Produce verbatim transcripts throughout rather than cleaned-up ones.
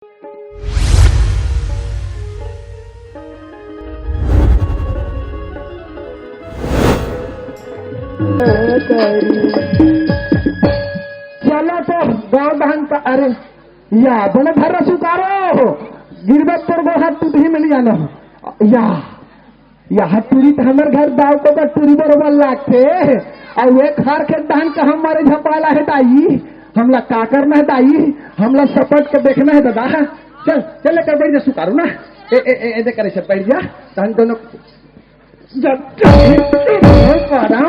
चला तो गाँव धान का, अरे या बने भर सुकारो, गिरबत तोर गोड़ हाथ टूटही में नहीं जाना। या, या टूरी तो हमर घर दाव को बस टूरी बरोबर लागथे। अउ एक हार के धान का हमारे झपाला है दाई, हमला का करना है दाई, हमला सपट के देखना है दादा। चल, चल लेकर बैठ जा सुकारो ना। ए, ए, ए, ए, दे करे से बैठ जा, तहन दोनों जब, जब, पारा,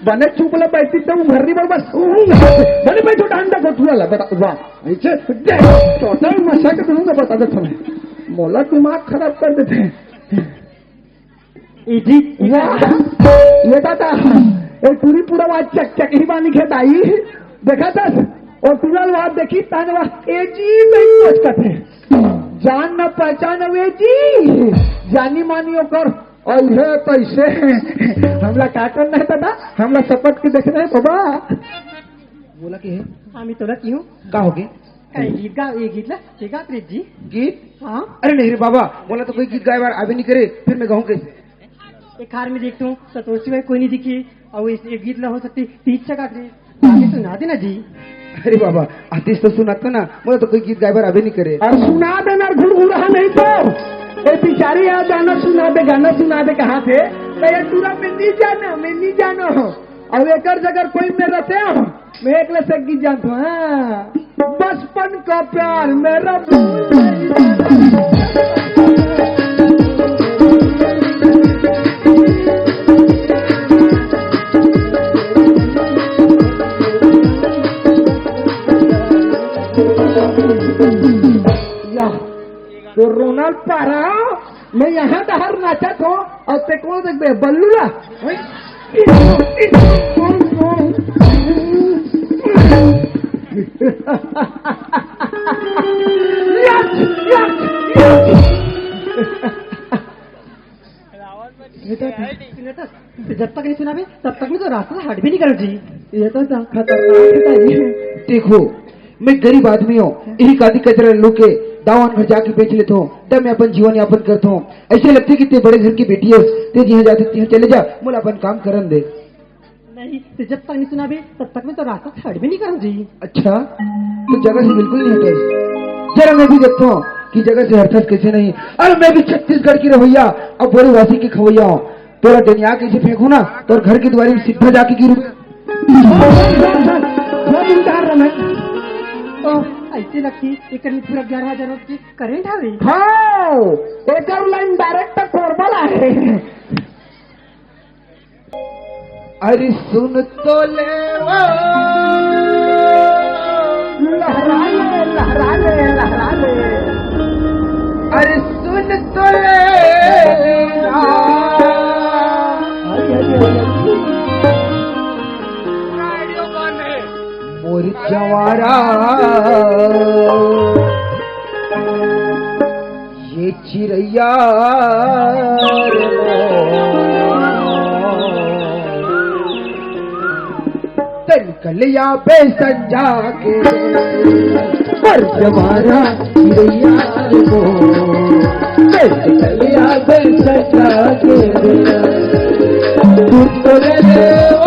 बने चुप ले बैठी तो उंघरनी बर बस, उंघ, बने बैठो डंडा को धुआ ला, बता, वाह, ऐसे, दे, टोटल मशक दूंगा, बता दे तुम्हें। मोला दिमाग खराब कर देते हैं। ए जी, वाह, ये दादा, ए टूरी पूरा वाह चक चक ही बानी खेत आई, देखा था, और टूरा वाह देखी, ताने वाह, ए जी, मैं कुछ कहते हैं। जान न पहचान वे जी, जानी मानी ओकर। अइहे तइसे हमला का करना है दादा, हमला सपट के देखना है बाबा। बोला के है? हाँ, मैं तोला की हूँ। का होगे? का ये गीत गा, ये गीत ला, ये गा प्रीत जी। गीत? हाँ। अरे नहीं रे बाबा, मोला तो कोई गीत गाए बार आबे नहीं करे, फिर मैं गाऊँ कैसे? एक हार में देखता हूँ, सतोर सिवाय कोई नहीं दिखी, और इस, ये गीत ला हो सकती तीस चका थे। आगे सुना देना जी। अरे बाबा, आतिश तो सुनाता ना, मोला तो कोई गीत गाए बर आबे नहीं करे। अउ सुना देना, घुरघुरा नहीं तो। ए बिचारी, आ गाना सुना दे, गाना सुना दे, कहा थे? तो ये टूरा मैं नहीं जाना, मैं नहीं जाना हो। अउ एकर जगह कोई में रहते हो, मैं एकला से गीत जानता हूँ। हाँ। बचपन का प्यार मेरा भूल नहीं। या, तो रोनल पारा, मैं यहाँ डहर नाचत हो, अउ ते कोन देखबे, बल्लू ला? Yes, yes, yes. ये तो, जब तक नहीं सुनाबे, तब तक मैं तो रास्ता से हट भी नहीं करूँ जी। ये तो खतरनाक है जी। देखो, मैं गरीब आदमी हूँ, यही कादी कचरा लूके दावान घर जाके बेच लेता हूँ, तब मैं अपन जीवन यापन करता हूँ। ऐसे लगते कि ते बड़े घर की बेटी है, ते जिहाँ जाते तिहाँ चले जा, मोला अपन काम करन दे। नहीं, ते जब तक नहीं सुनाबे, तब तक मैं तो रास्ता से हट भी नहीं करूँ जी। अच्छा, तो जगह से बिल्कुल नहीं हटे। जरा मैं भी देखता हूँ कि जगह से हटत कैसे नहीं। अरे मैं भी छत्तीसगढ़ की रहवैया, अब बोरे वासी की खवैया हूँ। तोला डेनिया के ऐसे फेंकू ना, तोर घर के दुआरी में सीधा जाके गिरू। बहुत उधार रहे। ओह, ऐसे लगती, एकर में पूरा ग्यारह हजार वाट के करंट हवे। हाँ, एकर लाइन डायरेक्ट कोरबा ला हे। अरे सुन तो ले वो। लहरा ले, लहरा ले, लहरा ले। अरे सुन तो ले ना। मोर जवारा। ये चिरैया रे मोर, तन कलिया पे संजा के, पर जवारा चिरैया रे मोर, तन कलिया पे संजा के, तू तो रे ओ।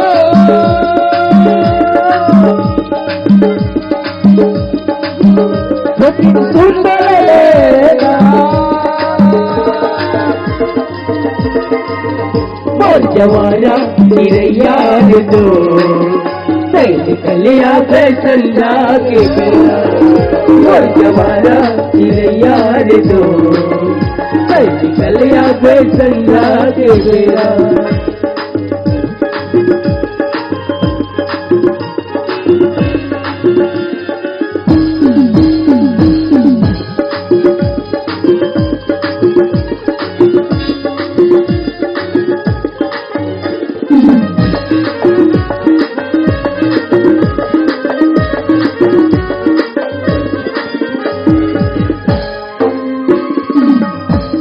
मोर जवारा चिरैया रे दो, सैल कलिया फैशन लागे बेरा। मोर जवारा चिरैया रे दो, सैल कलिया फैशन लागे बेरा।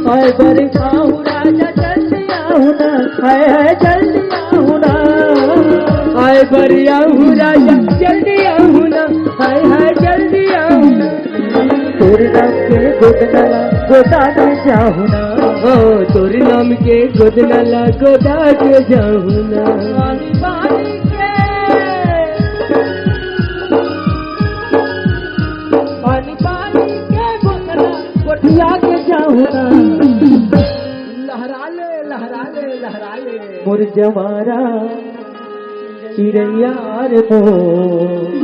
आय बरे आहू राजा जल्दी आहू ना, हाय हाय जल्दी आहू ना। आय बरे आहू राजा जल्दी आहू ना, हाय हाय जल्दी आहू ना। तोर के गोदना ला गोदा के जाहू ना। ओ, तोर नाम के गोदना ला गोदा के जाहू ना। पानी पानी के गोदना गोटिया के जाहू ना। लहरा ले, लहरा ले, लहरा ले। मोर जवारा चिरैया रे मोर,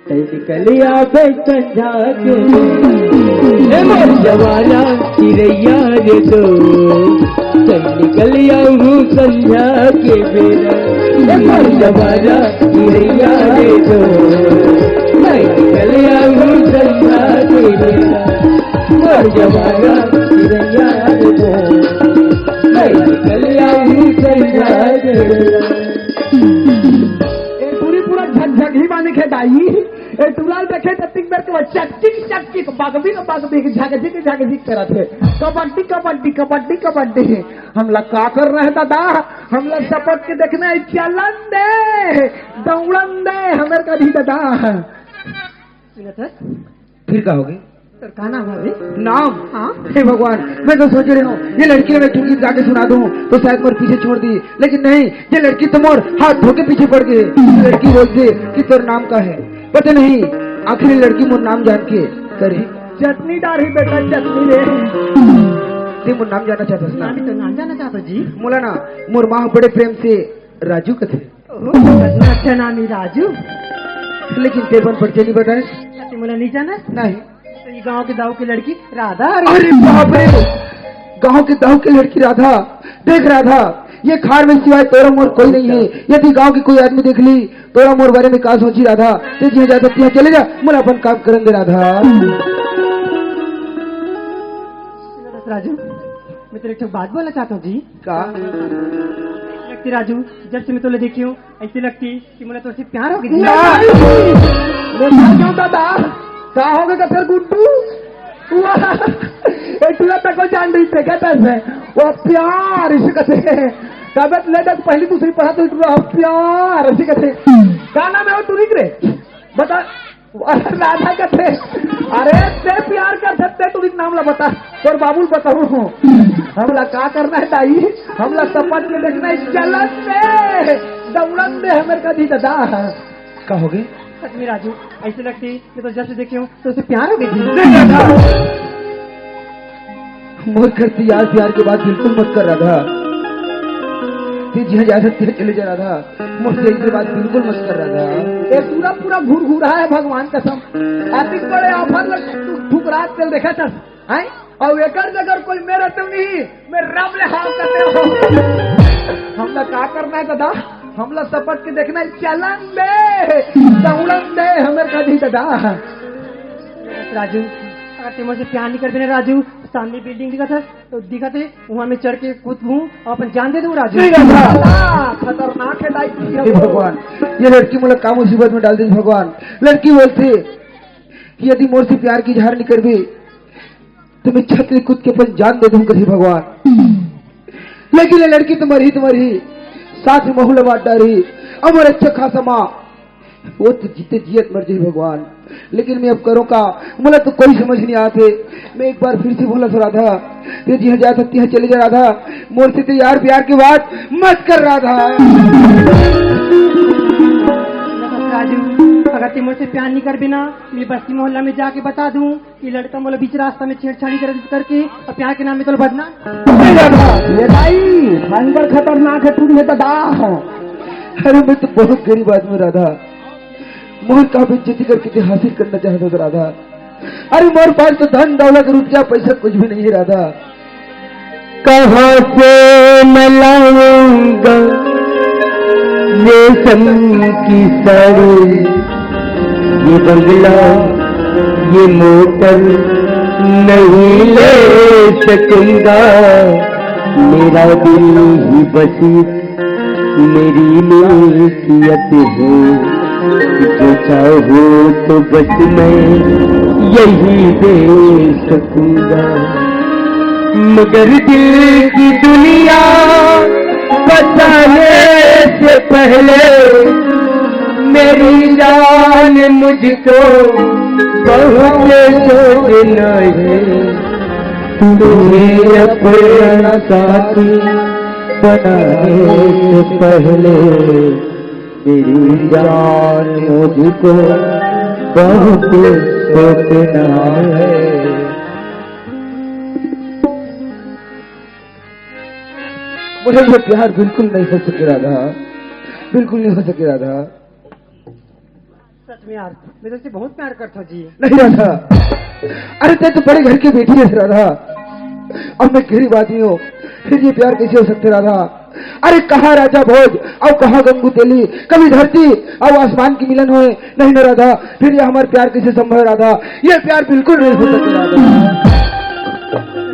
तै निकलिया बे संझा के। ए मोर जवारा चिरैया रे दो, तै निकलिया हूँ संझा के बेरा। ए मोर जवारा चिरैया रे दो, तै निकलिया हूँ संझा के बेरा। मोर जवारा चिरैया रे दो, तै निकलिया हूँ संझा के बेरा। ए टूरी पूरा झकझक ही बानी खे दाई। ए टूरा ल देखे त तिक बेर के वो चकचिक चकचिक, बगबिक बगबिक, झकझिक झकझिक करत हे। कबड्डी कबड्डी कबड्डी कबड्डी। हमला का करना हे दादा? हमला सपट के देखना हे, चलन दे, दौड़न दे, हमर कभी दादा। सुनत हे? फिर का होगे? तोर का नाम हवे? नाम? हाँ। हे भगवान, मैं तो सोच रही हूँ, ये लड़की ला मैं ठुमकी गा के सुना दूँ, तो शायद मोर पीछे छोड़ दी। लेकिन नहीं, ये लड़की तो मोर हाथ धो के पीछे पड़ गई। लड़की बोलती कि तोर नाम का है? पता नहीं, आखिर ये लड़की मोर नाम जान के करे। चटनी डारही बेटा, चटनी रे। ते मोर नाम जानना चाहत हस ना? नाम तो नाम जानना चाहत हस जी। मोला ना, मोर माँ बड़े प्रेम से राजू कथे। ओहो, कितना अच्छा नाम है राजू। लेकिन ते अपन परिचय नहीं बताए। ते मोला नहीं जाना? नहीं। तो ये गांव के दाऊ की लड़की राधा। अरे बाप रे, गांव के दाऊ की लड़की राधा। देख राधा, ये खार में सिवाय तोरा मोर कोई नहीं है। यदि गांव की कोई आदमी देख ली, तोरा मोर बारे में का सोची राधा? ते जिहाँ जात हस तिहाँ चले जा, मोला अपन काम करन दे राधा। राजू, मैं तेरे एक ठो बात बोलना चाहता हूँ जी। का? लगती राजू, जब से मैं तोला देखी हूँ, ऐसी लगती कि मोला तोर से प्यार हो गया जी। ना, मैं मर जाऊँ दादा। का होगे कथे गुड्डू? वाह, ए टूरा तको जान रही थे, कहता है वो प्यार इसे कहते हैं। तबियत ले तक पहली दूसरी पढ़ा तो टूरा प्यार इसे कहते हैं। का नाम है वो टूरी के रे? बता। राधा कथे, अरे ते प्यार करथे ते टूरी के नाम ला बता, तोर बाबू ल बताहूँ। हमला का करना है दाई, हमला सपट के देखना है, चलन दे, दौड़न दे हमर कभी दादा। का होगे? सच में राजू, ऐसे लगती कि तो जब से देखी हूँ तो उसे प्यार हो गई थी। मोर घर से यार प्यार के बात बिल्कुल मत कर राधा। ते जिहाँ जा सकती है चले जा राधा। मोर से ऐसी बात बिल्कुल मत कर राधा। ए पूरा पूरा घुरघुरा है भगवान कसम। अतिक बड़े offer लग ठुकरात चल देखा था। हैं? और एकर जगह कोई मेरे तो नहीं, मैं रब ले हाल करते हो। हमला का करना है दादा? हमला सपट के देखना है, चलन दे, दौड़न दे, हमर कभी दादा। राजू, अगर ते मोर से प्यार नहीं करबे ना राजू, सामने building दिखत हे, तो दिखत हे, वहाँ मैं चढ़ के कूद हूँ और अपन जान दे दूँ राजू। नहीं दादा, खतरनाक है दाई। हे भगवान, ये लड़की मोला का मुसीबत में डाल दी भगवान। लड़की बोलती कि यदि मोर से प्यार के इजहार नहीं करबे, तो मैं छत ले कूद के अपन जान दे दूँ कही भगवान। लेकिन ये लड़की तो मरही, तो मरही, साथ में महू ला बांट डारही, अउ मोर अच्छा खासा माँ, वो तो जीते जियत मर जाही भगवान। लेकिन मैं अब करूँ का, मोला तो कोई समझ नहीं आते। मैं एक बार फिर से बोला था राधा, ते जिहाँ जा सकती है चले जा राधा, मोर से ते यार प्यार के बात मत कर राधा। राजू, अगर ते मोर से प्यार नहीं करबे ना, मैं बस्ती मोहल्ला में जाके बता दूँ। ये लड़का मोला बीच रास्ता में छेड़छाड़ी कर, करके और प्यार के नाम में तोला बदनाम। ये भाई, भयंकर खतरनाक है, तू ये तो दाह। अरे मैं तो बहुत गरीब आदमी राधा, मोर का बेइज्जती करके ते हासिल करना चाहता था राधा। अरे मोर पास तो धन दौलत रुपया पैसा कुछ भी नहीं है राधा। कहाँ से मैं लाऊंगा रेशम की साड़ी, ये बंगला, ये मोटर नहीं ले सकूंगा। मेरा दिल ही बस मेरी मिल्कियत है, जो चाहो तो बस मैं यही दे सकूंगा। मगर दिल की दुनिया बसाने से पहले मेरी जान मुझको बहुत जोड़ नहीं, तुझे अपना साथी बनाने से पहले मेरी जान मुझको बहुत सोचना है। मुझे ये प्यार बिल्कुल नहीं हो सके राधा, बिल्कुल नहीं हो सके राधा। सच में यार, मैं तुझसे बहुत प्यार करता हूँ जी। नहीं राधा, अरे तैं तो बड़े घर की बेटी है राधा, अब मैं गरीब आदमी हूँ, फिर ये प्यार कैसे हो सकते राधा? अरे कहाँ राजा भोज और कहाँ गंगू तेली, कभी धरती और आसमान की मिलन होए, नहीं ना राधा, फिर ये हमारे प्यार कैसे संभव है राधा? ये प्यार बिल्कुल नहीं हो सकता राधा।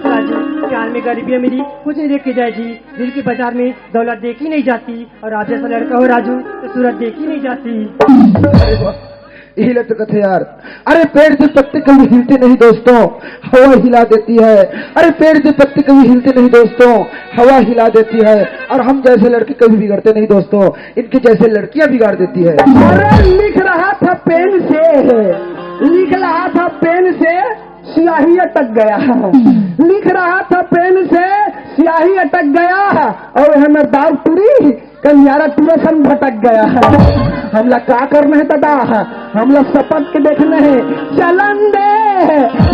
राजू, प्यार में गरीबी अमीरी कुछ नहीं देखी जाए जी। दिल की बाजार में दौलत देखी नहीं जाती, और आप जैसा लड़का हो राजू तो सूरत देखी नहीं जाती। अरे वाह, यही लग तो कथे यार। अरे पेड़ के पत्ते कभी हिलते नहीं दोस्तों, हवा हिला देती है। अरे पेड़ के पत्ते कभी हिलते नहीं दोस्तों, हवा हिला देती है। और हम जैसे लड़के कभी बिगड़ते नहीं दोस्तों, इनके जैसे लड़कियां बिगाड़ देती है। अरे लिख रहा था पेन से, लिख रहा था पेन से, स्याही अटक गया। लिख रहा था पेन से, स्याही अटक गया, और हमर दाव टूरी कनियारा टूरा संग भटक गया। हमला का करना है दादा, हमला सपट के देखना है। चलन दे,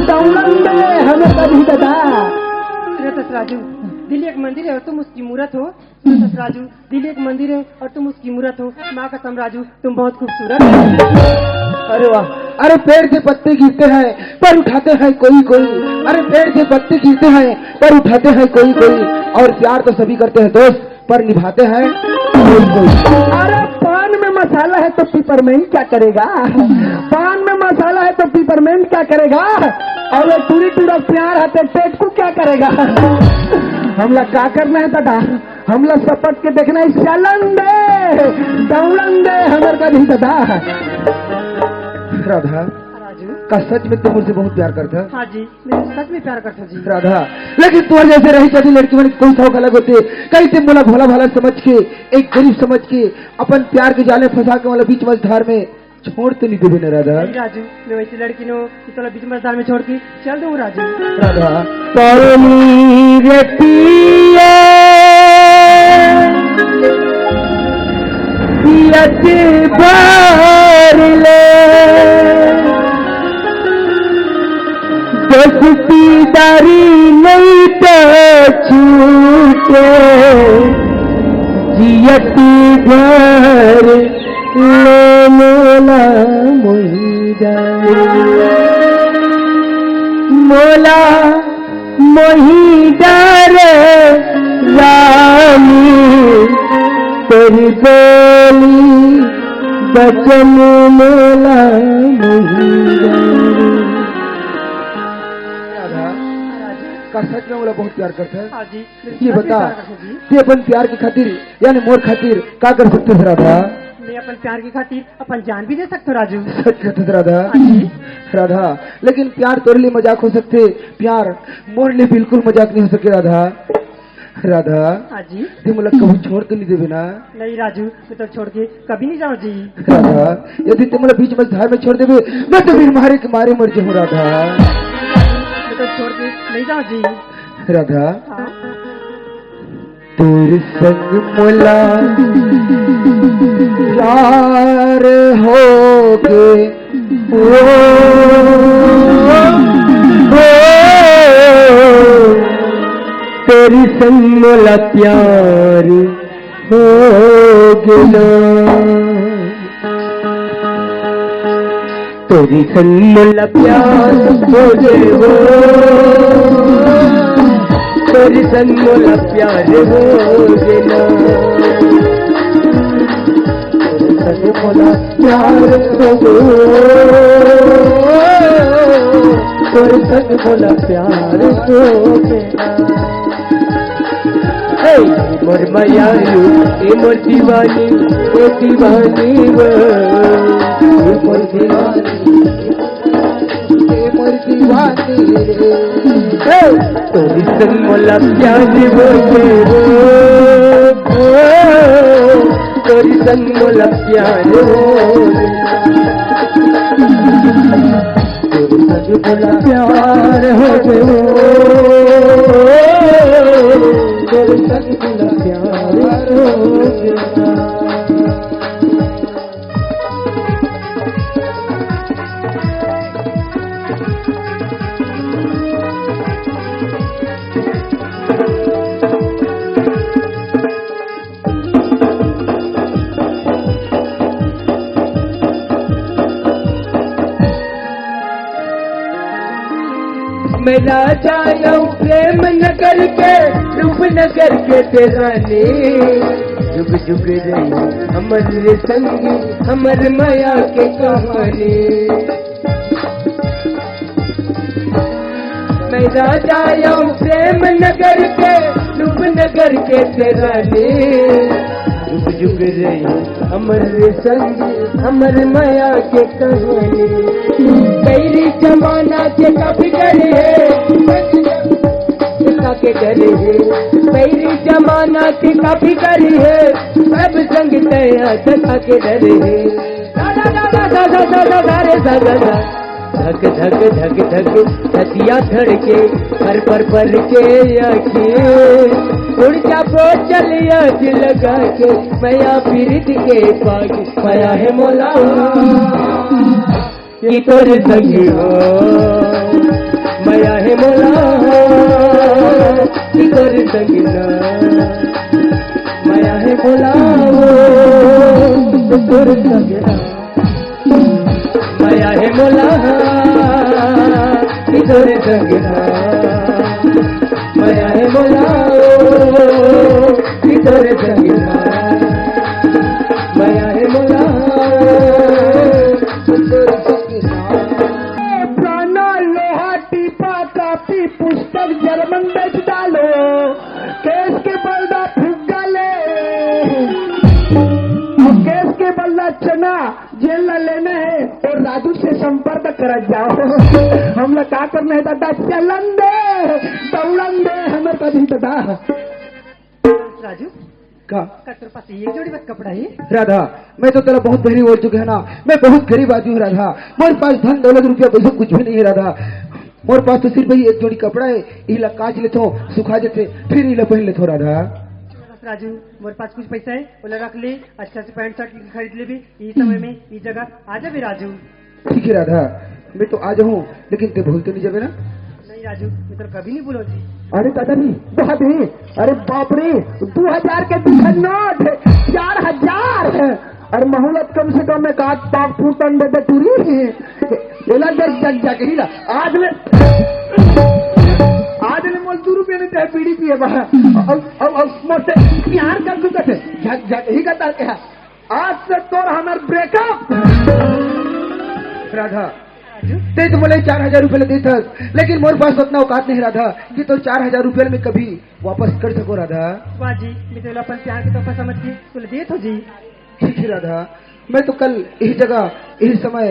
दौड़न दे हमें कभी दादा। सुनो तो राजू, दिल एक मंदिर है और तुम उसकी मूरत हो। सुनो तो राजू, दिल एक मंदिर है और तुम उसकी मूरत हो। माँ कसम राजू, तुम बहुत खूबसूरत हो। अरे वाह, अरे पेड़ से पत्ते गिरते हैं पर उठाते हैं कोई कोई। अरे पेड़ से पत्ते गिरते हैं पर उठाते हैं कोई कोई, और प्यार तो सभी करते हैं दोस्त, पर निभाते हैं कोई कोई। अरे पान में मसाला है तो पिपरमेंट क्या करेगा? पान में मसाला है तो पिपरमेंट क्या करेगा? और वो टूरी टूरा प्यार है तो टेटकू क्या करेगा? हमला का करना है दादा? हमला सपट के देखना है। चलन दे, दौड़न दे हमर कभी दादा। राधा, राजू। का सच में तैं मुझसे बहुत प्यार करता? हाँ जी, मैं सच में प्यार करता जी। राधा, लेकिन तोर जैसे रही कभी लड़की मन के कोई शौक अलग होते। कहीं तैं मोला भोला भाला समझ के, एक गरीब समझ के, अपन प्यार के जाल में फंसा के मोला बीच मझधार में छोड़ तो नहीं देबे ना राधा? नहीं राजू, मैं वैसी लड़की नहीं हूँ कि तोला बीच मझधार में छोड़ के चल दूँ राजू। राधा। पौनी रे पिया, पियत बार ले, दोस्ती दारी नहीं तो छूटे, जियत भर ले मोला मोहिरा। मोला मोहिरा रे रानी, तोर बोली बचन मोला मोहिरा। राधा, का सच में मोला बहुत प्यार करता है? हाँ जी। ये बता, तैं अपन प्यार के खातिर, यानी मोर खातिर का कर सकते है राधा? मैं अपन प्यार के खातिर अपन जान भी दे सकता हूँ राजू। सच कहते है राधा? हाँ जी। राधा, लेकिन प्यार तोरे लिए मजाक हो सकते, प्यार मोर लिए बिल्कुल मजाक नहीं हो सके राधा। राधा, हाँ जी। तैं मोला कभी छोड़ तो नहीं देबे ना? नहीं राजू, मैं तो छोड़ के कभी नहीं जाऊँ जी। राधा, यदि तैं मोला बीच मझधार में छोड़ देबे, मैं तो फिर मारे के मारे मर जाऊँ राधा। मैं तो छोड़ के नहीं जाऊँ जी। राधा, हाँ। तोर संग मोला प्यार होगे, ओ, ओ, तोर संग मोला प्यार होगे ना। तोर संग मोला प्यार होगे वो, तोर संग मोला प्यार होगे ना। तोर संग मोला प्यार होगे वो, तोर संग मोला प्यार होगे ना। ए मोर मयारू, ए मोर दीवानी, ए दीवानी वो, ए मोर दीवानी, ए मोर दीवानी रे। ए, तोर संग मोला प्यार होगे वो, तोर संग मोला प्यार होगे। तेरे संग बोला प्यार हो गयो, तेरे संग बोला प्यार हो गया। मैं राजा आऊं प्रेम नगर के, रूपनगर के तेरानी। जुग जुग रही हमर संगी, हमर माया के कहानी। मैं राजा आऊं प्रेम नगर के, रूपनगर के तेरानी। जुग जुग रही हमर संगी, हमर माया के कहानी। बैरी जमाना के काफी करे है, का के डरे है। बैरी जमाना के काफी करे है, सब संग तया धका के डरे है। दा दा दा दा दा दा दा दा दा रे दा दा दा। धक धक धक धक छतिया धड़के, पर पर पर के आँखें। उड़ जा बोझल आज लगा के, मया पीरित के पाग, मया है मोला। ये तोर संग हो, मया है मोला। ये तोर संग ना, मया है मोला। ये तोर संग ना। मया हे मोला, कि तोर संग ना। मया हे मोला, कि तोर संग ना। मया हे मोला, कि तोर संग ना। पुराना लोहा, टीपा, कापी, पुस्तक, जर्मन बेच डालो। केस के बदला फुग्गा ले, और केस के बदला चना। जेन ला लेना है, वो राजू से संपर्क कर जाओ। हमला का करना है दादा, चलन दे, दौड़न दे, हमर कभी दादा। राजू, का? का तोर पास एक जोड़ी बस कपड़ा है? राधा, मैं तो तेला बहुत बहरी बोल चुके है ना, मैं बहुत गरीब आदमी हूँ राधा। मोर पास धन दौलत रुपया पैसा कुछ भी नहीं है राधा। मोर पास तो सिर्फ यही एक जोड़ी कपड़ा है, इला काच लेथो, सुखा देथे, फिर इला पहन लेथो राधा। राजू, मोर पास कुछ पैसा है, ओला रख ले, अच्छा से पैंट शर्ट खरीद लेबे, ई समय में, ई जगह आ जाबे राजू। ठीक है राधा, मैं तो आ जाऊँ, लेकिन ते भूल तो नहीं जाबे ना? नहीं राजू, मैं तो कभी नहीं भूलो जी। अरे दादा रे, दादा रे, अरे बाप रे, दो हजार के दू ठन नोट, चार हजार। अरे महूलत कम से कम एक आध पाव फूटन दे दे टूरी। एला जग, जग, जग ही ला। आज ले, आज ले मोल दू रुपया नहीं चाहे बीड़ी पिए बा। अब, अब, अब मोर से प्यार कर तू कथे। जग, जग ही का तार के हा। आज से तोर हमर ब्रेकअप। राधा, राजू? ते तो मोला चार हजार रुपया ले देथस, लेकिन मोर पास उतना औकात नहीं राधा कि तोर चार हजार रुपया मैं कभी वापस कर सको राधा। वाह जी, मैं तेला अपन प्यार के तोहफा समझ के तोला देत हो जी। ठीक है राधा, मैं तो कल यही जगह, यही समय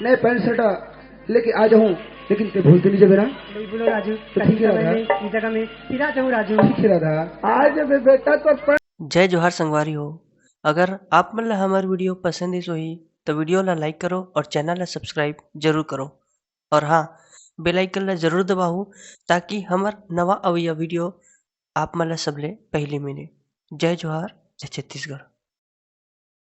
नए पैंट शर्ट लेके आ जाऊँ, लेकिन ते भूल तो नहीं जाबे ना? नहीं भूलो राजू, तो कल ठीक है इस समय राधा। में, इस जगह में फिर आ जाऊँ राजू। ठीक है राधा। आ जाबे बेटा तो। जय जोहार संगवारी हो। अगर आप मन ला हमर video पसंद आइस होही, तो video ला like करो और channel ला subscribe जरूर करो। और हाँ, bell icon ला जरूर दबाओ, ताकि हमर नवा अवइया video आप मन ला सबले पहली मिले। जय जोहार, जय छत्तीसगढ़।